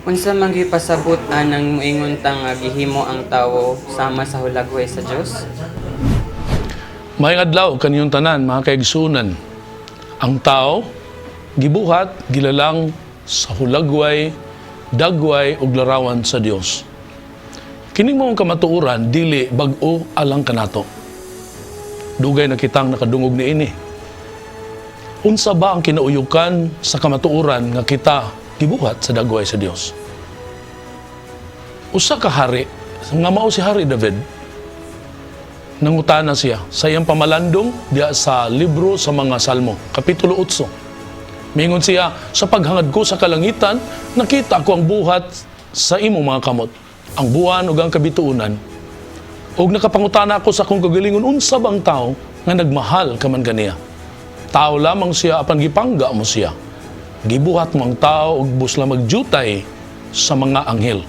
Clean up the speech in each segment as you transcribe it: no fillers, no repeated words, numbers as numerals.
Unsa man gyud pasabot anang moingon ta nga gihimo ang tawo sama sa hulagway sa Dios? Maayong adlaw kaninyong tanan, mga kaigsunan. Ang tao gibuhat gilalang sa hulagway, dagway ug larawan sa Dios. Kining maong kamatuoran dili bag-o alang kanato. Dugay na kitang nakadungog niini. Unsa ba ang kinauyukan sa kamatuoran nga kita gibuhat sa dagway sa Dios? Usa ka hari nga mao si Hari David, nangutana siya sa iyang pamalandong diha sa libro sa mga Salmo, Kapitulo 8. Mingon siya, "Sa paghangad ko sa kalangitan, nakita ko ang buhat sa imong mga kamot, ang buwan ug ang kabituonan. Ug nakapangutana ako sa akong kagalingon, unsa bang tao nga nagmahal ka man kaniya? Tao lamang siya, apan gipangga mo siya. Gibuhat mo ang tao ug busla magdyutay sa mga anghel."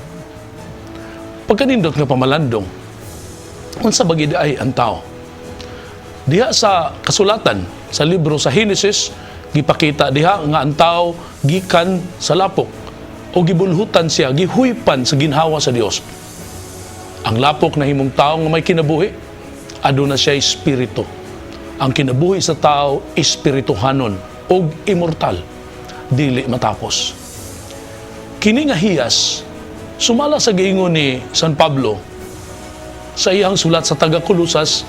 Pagkanindot nga pamalandong, unsa ba gid ay ang tao? Diha sa kasulatan sa libro sa Henesis, gipakita diha nga ang tao gikan sa lapok o gibulhutan siya, gihuypan sa ginhawa sa Dios. Ang lapok na himong tao nga may kinabuhi, aduna siya espiritu. Ang kinabuhi sa tao espirituhanon og immortal, dili matapos. Kini nga hiyas sumala sa giingon ni San Pablo sa iyang sulat sa taga-Kolosas,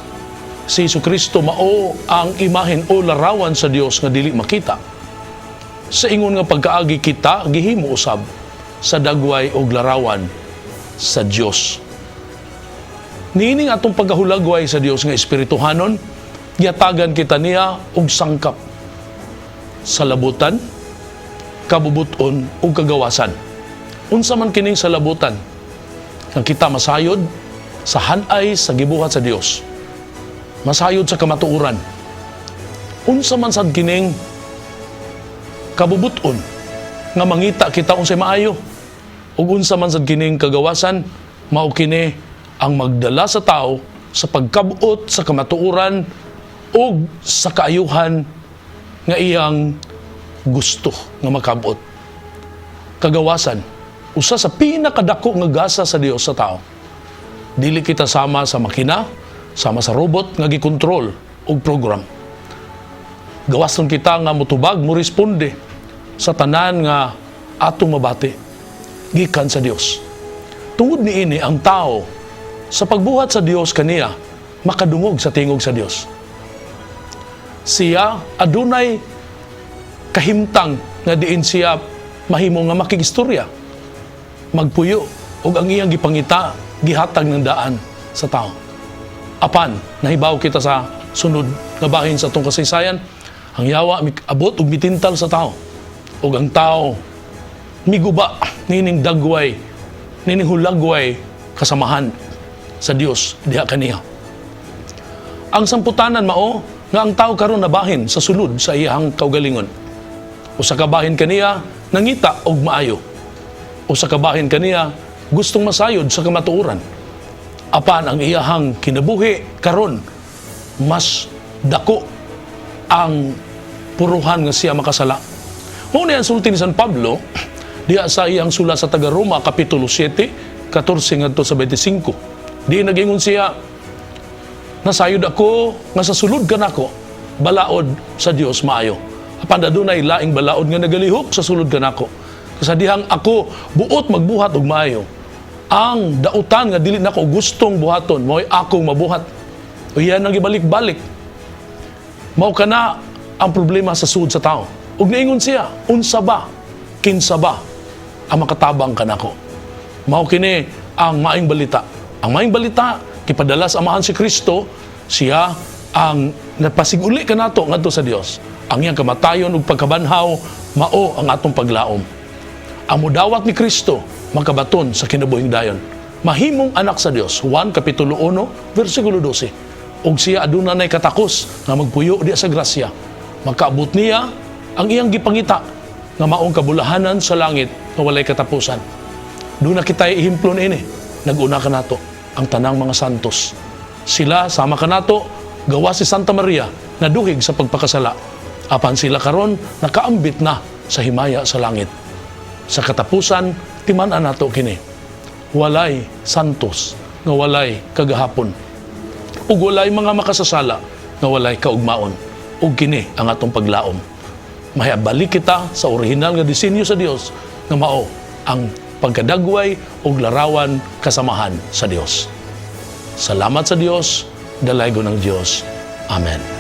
si Hesus Kristo mao ang imahen o larawan sa Dios nga dili makita. Sa ingon nga pagkaagi, kita gihimo usab sa dagway og larawan sa Dios. Niining atong pagkahulagway sa Dios nga espirituhanon, gihatagan kita niya og sangkap sa labutan, kabubuton ug kagawasan. Unsa man kining sa labutan? Nga kita masayod sa hanay sa gibuhat sa Dios. Masayod sa kamatuoran. Unsa man sad kining kabubuton? Nga mangita kita unsay maayo. Ug unsa man sad kining kagawasan? Mao kini ang magdala sa tao sa pagkabot sa kamatuoran ug sa kaayuhan nga iyang gusto nga makabot. Kagawasan, usa sa pinakadako nga gasa sa Dios sa tao. Dili kita sama sa makina, sama sa robot nga gikontrol og program. Gawason kita nga mutubag, mo responde sa tanan nga atong mabati gikan sa Dios. Tungod niini, ang tao sa pagbuhat sa Dios kaniya makadungog sa tingog sa Dios. Siya adunay kahimtang nga diin siya mahimo nga makigistorya, magpuyo, ug ang iyang gipangita gihatag ng daan sa tao. Apan nahibaw kita sa sunod nga bahin sa atong kasaysayan, ang yawa abot ug mitintal sa tao, ug ang tao miguba nining dagway, nining hulagway kasamahan sa Dios diha kaniya. Ang samputanan mao nga ang tao karon nabahin sa sulod sa iyang kaugalingon. Usa ka bahin kaniya nangita og maayo. Usa ka bahin kaniya gustong masayod sa kamatuoran. Apan ang iyahang kinabuhi karon, mas dako ang puruhan nga siya makasala. Mao ni ang sulti ni San Pablo diha sa iyang sulat sa taga Roma, Kapitulo 7, 14 ngadto sa 25. Di nagingon siya, "Nasayod ako nga sa sulod kanako balaod sa Dios maayo. Apan adunay laing balaod nga nagalihok sa sulod kanako. Sa dihang ako buot magbuhat og maayo, ang dautan nga dili nako gustong buhaton mao'y akong mabuhat." O yan ang gibalik-balik. Mao kana ang problema sa sud sa tao. Ug niingon siya, "Unsa ba, kinsa ba ang makatabang kanako?" Mao kini ang maayong balita. Ang maayong balita, gipadala sa Amahan si Kristo, siya ang napasiguli kanato ngadto sa Dios. Ang iyang kamatayon ug pagkabanhaw mao ang atong paglaom. Ang mudawat ni Kristo makabaton sa kinabuhing dayon. Mahimong anak sa Dios. Juan Kapitulo 1, versikulo 12. Ug siya aduna nay katakos nga magpuyo diha sa grasya. Makaabot niya ang iyang gipangita nga maong kabulahanan sa langit nga walay katapusan. Duna kita ehemplo niini. Nag-una kanato ang tanang mga santos. Sila sama kanato, gawas si Santa Maria, naduhig sa pagpakasala. Apan sila karon nakaambit na sa himaya sa langit. Sa katapusan, Timan-an nato kini. Walay santos nga walay kagahapon. Ug walay mga makasasala nga walay kaugmaon. Ug kini ang atong paglaom. Mahabalik kita sa orihinal nga disenyo sa Dios nga mao ang pagkadagway ug larawan kasamahan sa Dios. Salamat sa Dios, dalaygon ng Dios. Amen.